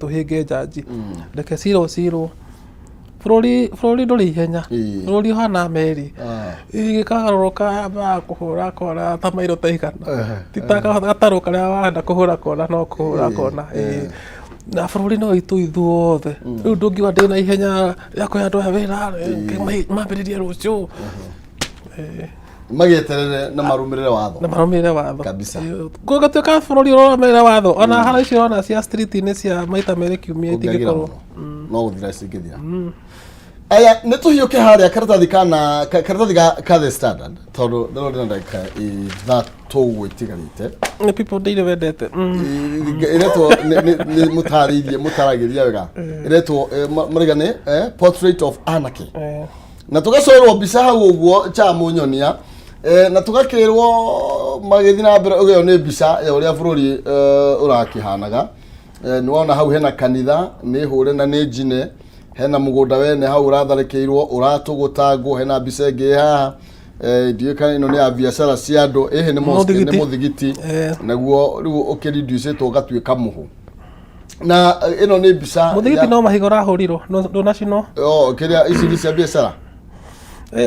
tũhĩnge njanji. Reke cira ũcirwo. Bũrũri ndũrĩ ihenya. Bũrũri ũhana meri. Ĩgĩkagarũrũka yambaga kũhũra kona ta mairo ta igana. Ti ta gatarũ karĩa wahanda kũhũra kona no kũhũra kona. Ĩĩ. Na bũrũri no witũ ithuothe. Rĩu ndũngiuga ndĩna ihenya rĩa kũhe andũ aya wĩra, mambĩrĩrie rũciũ. Ĩĩ. Magĩeterere na marũmĩrĩre watho. Na marũmĩrĩre watho. Kabisa. Gũgatuĩka bũrũri ũrarũmĩrĩra watho, ona hara icio ũrona cia street-inĩ cia maita merĩ kiumia Ũngĩagĩra itingĩkorwo. Mũno. No gũthira cingĩthira. Aya, nĩ tũhiũke harĩa karatathi kana karatathi ka The Standard tondũ ndĩrona ndĩna ndagĩka 3 ũguo itigarĩte. Nĩ People Daily wendete. Ĩretwo nĩ mũtarĩirie mũtaragĩria wega, ĩretwo marauga nĩ Portrait of Anarchy. Na tũgacorwo mbica hau ũguo cha mũnyonia, na tũgakĩrwo magĩthiĩ na mbere ũgĩo nĩ mbica ya ũrĩa bũrũri ũrakĩhanaga. Nĩ wona hau hena kanitha nĩ hũre na nĩ njine, hena mũgũnda wene hau ũratharĩkĩirwo ũratũgũtangwo, hena mbica ĩngĩ haha, ndiũĩ kana ĩno nĩ ya biacara cia andũ. Ĩhĩ, nĩ mosque, nĩ Mũthigiti. Mũthigiti naguo rĩu ũkĩrinducĩtwo ũgatuĩka mũhu na ĩno nĩ mbica Mũthigiti no mahiga ũrahũrirwo ndũnacinwo. Oh, kĩrĩa ici nĩ cia biacara.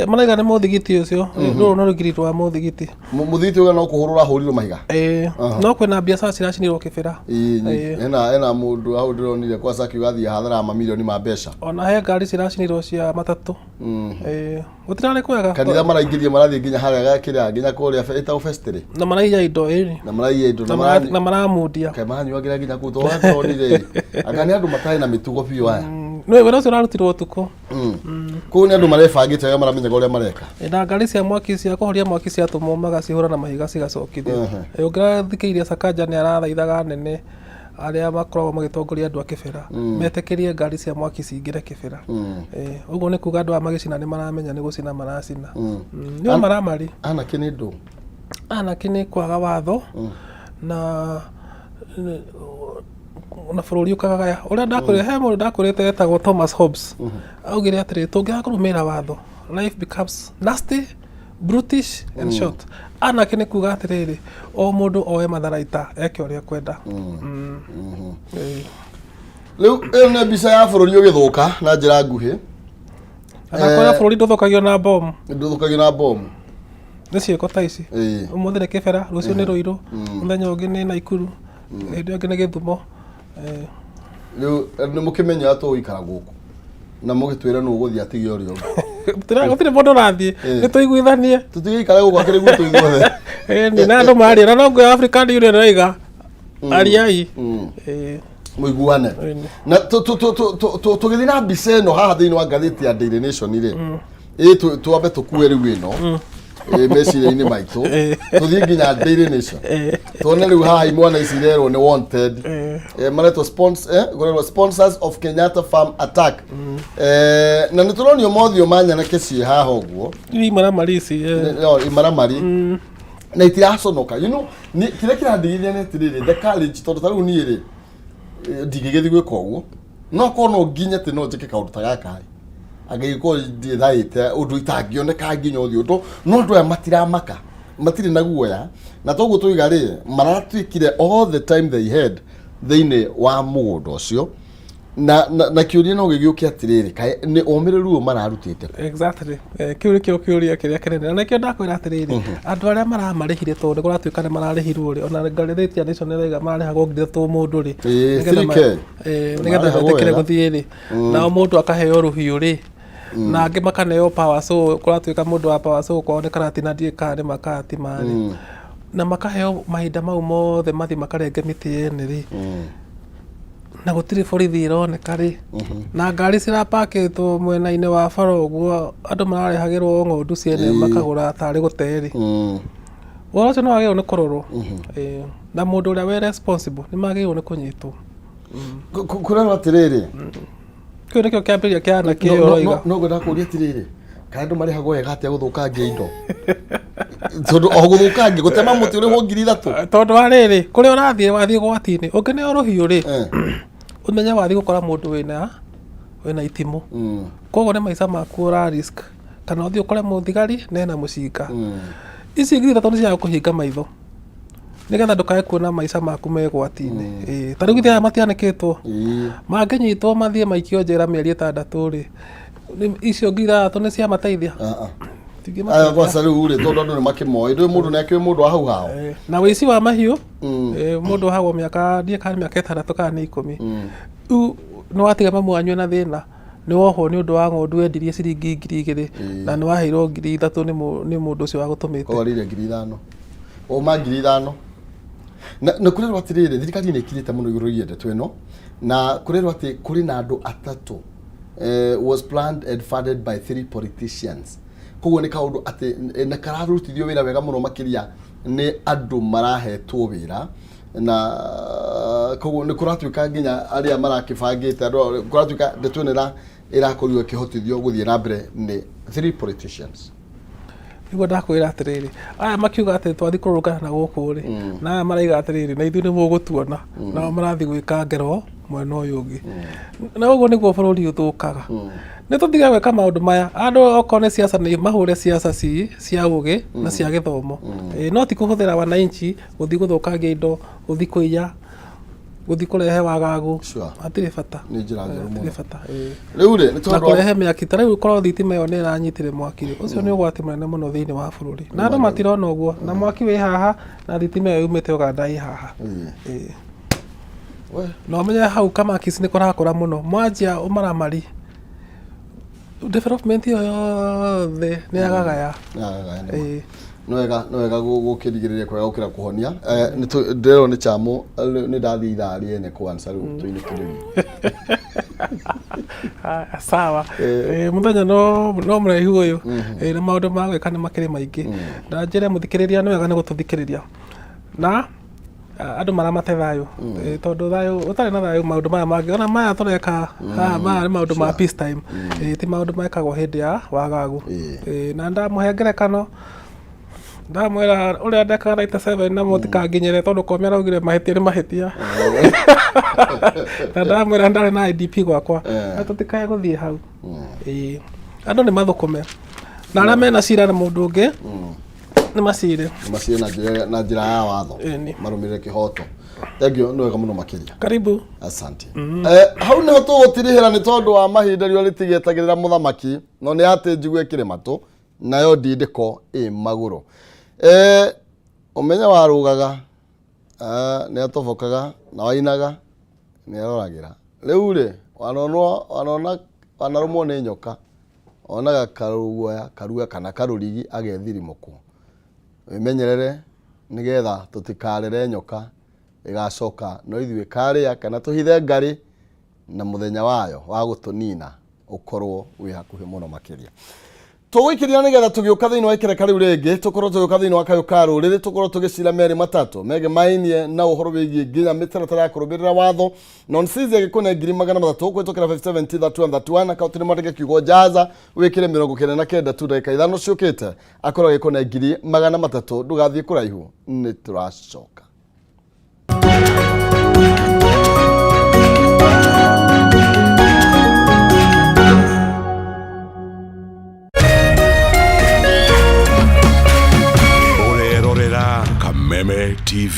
Maraiga nĩ mũthigiti ũcio. Rũrũ nĩ rũgiri rwa mũthigiti. Mũthigiti ũyũ no kũhũrwo ũrahũrirwo mahiga. Ĩĩ, no kwĩna biacara ciracinirwo Kĩbĩra. Ĩĩ, hena mũndũ hau ndĩronire kwa akiuga athiĩ hathara mamirioni ma mbeca. Ona he ngari ciracinirwo cia matatũ. Ĩĩ, gũtirarĩ kwega. Kanitha maraingĩria marathiĩ nginya harĩa kĩrĩa nginya kũrĩa ĩtagwo festry. Na maraiya indo, ĩĩ. Na maraiya indo na na maramundia. Kaĩ maranyuagĩra nginya kũu tondũ ndĩronire anga nĩ andũ matarĩ na mĩtugo biũ aya. Nĩ wĩra ũcio ũrarutirwo ũtukũ. Kũu nĩ andũ marebangĩte wega, maramenyaga ũrĩa mareka. Na ngari cia mwaki cia kũhoria mwaki ciatũmwo magacihũra na mahiga cigacokithio. Ũngĩrathikĩrĩria Sakaja nĩ arathaithaga anene arĩa makoragwo magĩtongoria andũ a Kĩbĩra metĩkĩrie ngari cia mwaki cingĩre Kĩbĩra. Ũguo nĩ kuga andũ aya magĩcina nĩ maramenya nĩ gũcina maracina. Nĩ maramari. Anake nĩ ndũ. Anake nĩ kwaga watho na bũrũri ũkagagaya. Ũrĩa ndakwĩrire, he mũndũ ndakwĩrĩte etagwo Thomas Hobbes. Augire atĩrĩ, tũngĩaga kũrũmĩrĩra watho, life becomes nasty, brutish and short. Anake nĩ kuga atĩrĩrĩ, o mũndũ oe matharaita eke ũrĩa ekwenda. Ĩĩ. Rĩu ĩyo nĩ mbica ya bũrũri ũgĩthũka na njĩra nguhĩ. Na kũrĩa bũrũri ndũthũkagio na bomu. Ndũthũkagio na bomu. Nĩ ciĩko ta ici. Ũmũthĩ nĩ Kĩbera, rũciũ nĩ Rũirũ, mũthenya ũngĩ nĩ Naikuru, hĩndĩ ĩyo ĩngĩ nĩ Gĩthumo. Rĩu nĩ mũkĩmenye atĩ tũgũikara gũkũ na mũgĩtwĩre nũ ũgũthiĩ atige ũrĩa ũngĩ. Gũtirĩ mũndũ ũrathiĩ. Eh. Nĩ tũiguithanie. Tũtigĩikare gũkũ akĩrĩ gwitũ ithuothe. Ĩni, na andũ maria na no nguo African Union ĩraiga ariai. Ĩĩ. Mũiguane. Ĩni. Na tũgĩthiĩ na mbica ĩno haha thĩinĩ wa ngathĩti ya Daily Nation rĩ, ĩ twambe tũkue rĩu ĩno ĩ meciria-inĩ maitũ, tũthiĩ nginya Daily Nation, tuone rĩu haha imwana ici irerwo nĩ wanted. Maretwo kũrerwo sponsors of Kenyatta farm attack. Na nĩ tũronio mothiũ ma nyanake ciĩ haha ũguo. Nĩ imaramari ici. No, imaramari na itiraconoka. Kĩrĩa kĩrandigithia nĩ atĩrĩrĩ, the courage, tondũ ta rĩu niĩ rĩ, ndingĩgĩthiĩ gwĩka ũguo, no korwo no nginye atĩ no njĩke kaũndũ ta gaka rĩ, angĩgĩkorwo ndĩthaĩte ũndũ itangĩoneka nginya ũthiũ ũndũ. No andũ aya matiramaka, matirĩ na guoya, na toguo tũiga rĩ, maratuĩkire all the time they had thĩinĩ wa mũgũnda ũcio. Na kĩũria no gĩgĩũke atĩrĩrĩ, kaĩ nĩ ũmĩrĩru ũyũ mararutĩte kũ? Exactly. Kĩu nĩkĩo kĩũria kĩrĩa kĩnene, na nĩkĩo ndakwĩra atĩrĩrĩ, andũ arĩa maramarĩhire, tondũ nĩ kũratuĩka nĩ mararĩhirwo rĩ, ona ngathĩti ya Nation ĩraiga mararĩhagwo 3,000 mũndũ rĩ, nĩgetha 3K. Nĩgetha Mararĩhagwo metĩkĩre wega. gũthiĩ rĩ, nao mũndũ akaheo rũhiũ rĩ, na angĩ makaneo power saw. Kũratuĩka mũndũ wa power saw kwao nĩ karatina, ndiũĩ kana nĩ makaratima rĩ, na makaheo mahinda mau mothe mathiĩ makarenge mĩtĩ yene rĩ, na gũtirĩ borithi ĩroneka rĩ, na ngari cirapakĩtwo mwena-inĩ wa bara ũguo, andũ mararehagĩrwo ng'ondu ciene makagũra tarĩ gũte rĩ. Ũhoro ũcio nĩ wagĩrĩirwo nĩ kũrorwo. Na mũndũ ũrĩa wĩ responsible nĩ magĩrĩirwo nĩ kũnyitwo. Kũrerwo atĩrĩrĩ, Kĩu nĩkĩo kĩambĩrĩria kĩa anake ĩyo ũroiga. No ngwenda kũria atĩrĩrĩ, kana andũ marĩhagwo wega atĩa gũthũkangia indo? Tondũ o gũthũkangia, gũtema mũtĩ ũrĩhwo 3,000. Tondũ wa rĩrĩ, kũrĩa ũrathiĩ, wathiĩ ũgwati-inĩ, ũngĩneo rũhiũ rĩ, ũmenye wathiĩ gũkora mũndũ wĩna itimũ. Koguo nĩ maica maku ũra risk, kana ũthiĩ ũkore mũthigari na ena mũcinga. Ici 3,000 nĩ cia gũkũhinga maitho nĩgetha ndũkae kuona maica maku me ũgwati-inĩ. Ĩĩ, ta rĩu githĩ aya matianĩkĩtwo? Mangĩnyitwo mathiĩ maikio njera mĩeri 6 rĩ, icio 3,000 nĩ ciamateithia? Ah, ah. Itingĩmateithia. Aya kwanza rĩu rĩ, tondũ andũ nĩ makĩmoĩ, ndũĩ mũndũ nĩ akĩũĩ mũndũ wa hau hao. Na wĩici wa mahiũ, mũndũ ohagwo mĩaka, ndiũĩ kana nĩ mĩaka 6 kana nĩ 10. Rĩu nĩ watiga mamu wanyu ena thĩna, nĩ wohwo nĩ ũndũ wa ng'ondu wendirie ciringi 2,000, na nĩ waheirwo 3,000 nĩ mũndũ ũcio wagũtũmĩte. Koguo arĩire 5,000, uma 5,000. Na kũrerwo atĩrĩrĩ, thirikari nĩ ĩkirĩte mũno igũrũ rĩgiĩ ndeto ĩno, na kũrerwo atĩ kũrĩ na andũ atatũ, was planned and funded by three politicians. Koguo nĩ kaũndũ atĩ na kararutithio wĩra wega mũno makĩria nĩ andũ marahetwo wĩra, na koguo nĩ kũratuĩka nginya arĩa marakĩbangĩte andũ, kũratuĩka ndeto ĩno ĩrakorirwo ĩkĩhotithio gũthiĩ na mbere nĩ three politicians. Nĩguo ndakwĩra atĩrĩrĩ, aya makiuga atĩ twathiĩ kũrũrũngana na gũkũ rĩ, na aya maraiga atĩrĩrĩ, na ithuĩ nĩ mũgũtuona, nao marathiĩ gwĩka ngero mwena ũyũ ũngĩ. Na ũguo nĩguo bũrũri ũthũkaga. Nĩ tũtige gwĩka maũndũ maya. Andũ okorwo nĩ siasa, nĩ mahũre siasa cia ũgĩ na cia gĩthomo. Ĩĩ, no ti kũhũthĩra wananchi gũthiĩ gũthũkangia indo, gũthiĩ kũiya, gũthiĩ kũrehe wagagu. Hatirĩ bata. Nĩ njĩra njũru Hatirĩ mũno. bata, ĩĩ. Rĩu rĩ, nĩ Na tondũ kũrehe mĩaki, ta rĩu korwo thitima ĩyo nĩ ĩranyitire mwaki rĩ, ũcio nĩ ũgwati mũnene mũno thĩinĩ wa bũrũri, na andũ matirona ũguo, na mwaki wĩ haha na thitima ĩyo yumĩte Uganda ĩ haha. Ĩĩ. We. Na ũmenye hau Kamakis nĩ kũrakũra mũno, mwanjia ũmaramari, development ĩyo yothe nĩ yagagaya. Nĩ yagagaya, nĩ ma. Ĩĩ. Nĩ wega gũkĩrigĩrĩria kwega gũkĩra kũhonia. Ndĩrerwo nĩ chamũ nĩ ndathiĩ ithaa rĩene kwanza, rĩu tũinũkĩrĩrie. Ah, sawa. Mũthenya no mũraihu ũyũ. Na maũndũ ma gwĩka nĩ makĩrĩ maingĩ, na njĩre mũthikĩrĩria nĩ wega nĩ gũtũthikĩrĩria na andũ maramate thayũ. Tondũ thayũ, ũtarĩ na thayũ, maũndũ maya mangĩ ona maya tũreka haha, maya nĩ maũndũ ma peace time. Ti maũndũ mekagwo hĩndĩ ya wagagu. Na ndamũhe ngerekano, ndamwĩra ũrĩa ndekaga 97, na mũtikanginyĩre tondũ Komi araugire mahĩtia nĩ mahĩtia, na ndamwĩra ndarĩ na IDP gwakwa. Na tũtikae gũthiĩ hau. Ĩĩ. Andũ nĩ mathũkũme, na arĩa mena cira na mũndũ ũngĩ nĩ macire. Macire na njĩra ya watho. Ĩni. Marũmĩrĩre kĩhoto. Thank you, nĩ wega mũno makĩria. Karibu. Asante. Hau nĩho tũgũtirihĩra nĩ tondũ wa mahinda. Riũa rĩtigĩetagĩrĩra mũthamaki, no nĩ atĩ njigue kĩrĩ matũ nayo ndindĩko ĩ magũrũ. Ũmenye warũgaga, nĩ atobokaga, na wainaga nĩ aroragĩra. Rĩu rĩ, wanonwo wanona wanarũmwo nĩ nyoka, onaga karuguoya karua kana karũrigi agethirimũkwo. Wĩmenyerere nĩgetha tũtikarere nyoka ĩgacoka no ithuĩ ĩkarĩa kana tũhithe ngarĩ na mũthenya wayo wa gũtũnina ũkorwo wĩ hakuhĩ mũno makĩria. Tũgũikĩria nĩgetha tũgĩũka thĩinĩ wa ikereka rĩu rĩngĩ tũkorwo tũgĩũka thĩinĩ wa kayũ ka rũrĩrĩ tũkorwo tũgĩcira merĩ matatũ megemainie na ũhoro wĩgiĩ nginya mĩtaratara ya kũrũmĩrĩra watho nonsizi agĩkũne 300,000 kũhĩtũkĩra 570 31 31 akaunti nĩ mwandĩke kiugo jaza wĩkĩre 99 tu ndagĩka ithano ciũkĩte akorwo agĩkũne 300,000 ndũgathiĩ kũraihu nĩ tũracoka. Ũrerorera Kameme TV.